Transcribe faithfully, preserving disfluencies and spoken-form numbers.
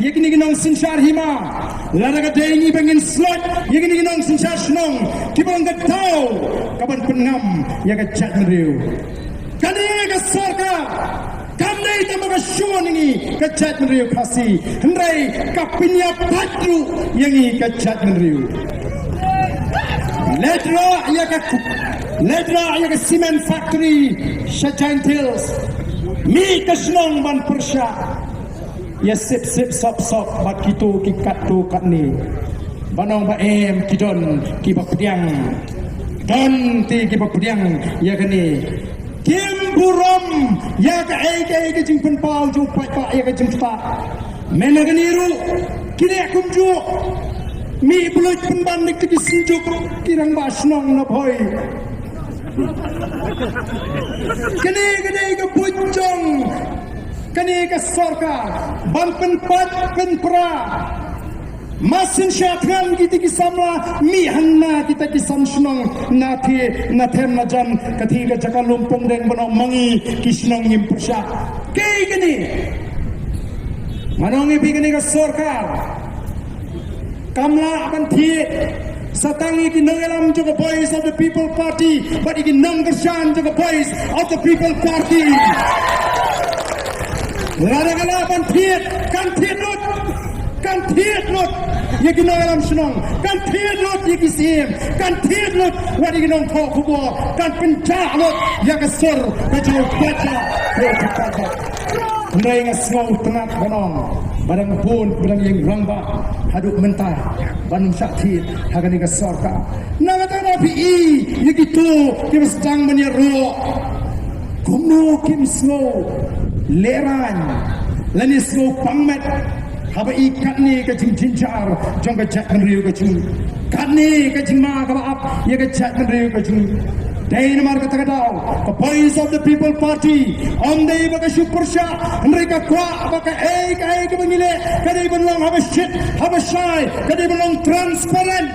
ïa kine ki nongsynshar hima. Lada ka dei ngi ba ngin slot ïa kine ki nongsynshar shnong kiba long ka daw kaban pynngam ïa ka jaitbynriew. Kane ka sorkar kam dei tang ba ka shun ïa ngi ka jaitbynriew Khasi, hynrei ka pynïap pat ruh ïa ngi ka jaitbynriew. Leit rah ïa ka, leit rah ïa ka cement factory sha Jaintia Hills. Mih ka shnong ban pyrshah ïa sip sip sop sop bad kito ki katto katne. Ban ong ba em ki don kiba pdiang. Don te kiba pdiang ïa kane. Kim burom ïa kaei kaei ka jingpynpaw jong u paidbah ïa ka jingktah. Mynta kane ruh ki leh kumjuh. Mih bluit pynban ïa ki synjuk ki rangbah shnong na Bhoi. Kane kane ka buit jong kane ka sorkar ban pynpait pynpra. Mashin sha thngan kita ki samla, mih hangne kita ki sam shnong, na the na them na jan, ka thing ka jaka lum pong deng bano mangi ki shnong ngim pyrshah. Kei kane. Ngan ong ïa phi kane ka sorkar kam lah ban thied sa tang ïa ki nongïalam jong ka Voice of the People Party bad ïa ki nongkyrshan jong ka Voice of the People Party. Lada ka lah ban thied, kan thied lut, kan thied lut ïa ki nongïalam shnong, kan thied lut ïa ki syiem, kan thied lut wat ïa ki nongthoh khubor, kan pynjah lut ïa ka sur ka jong u paidbah. Hynrei nga sngew tyngad ban ong ba dang bun ba dang ïeng rangbah haduh mynta ban ym shah thied ha kane ka sorkar. Nangta na phi i ïa kito kiba sdang ban ïaroh, kumno kim sngew lehraiñ lane sngew pangmet haba i katne ka jingjynjar jong ka jaitbynriew ka jong, katne ka jingma kaba ap ïa ka jaitbynriew ka jong. Dei namar kata ka daw ka Voice of the People Party ym dei ba ka shu pyrshah, hynrei ka kwah ba kaei kaei kaba ngi leh ka dei ban long haba shit haba shai, ka dei ban long transparent.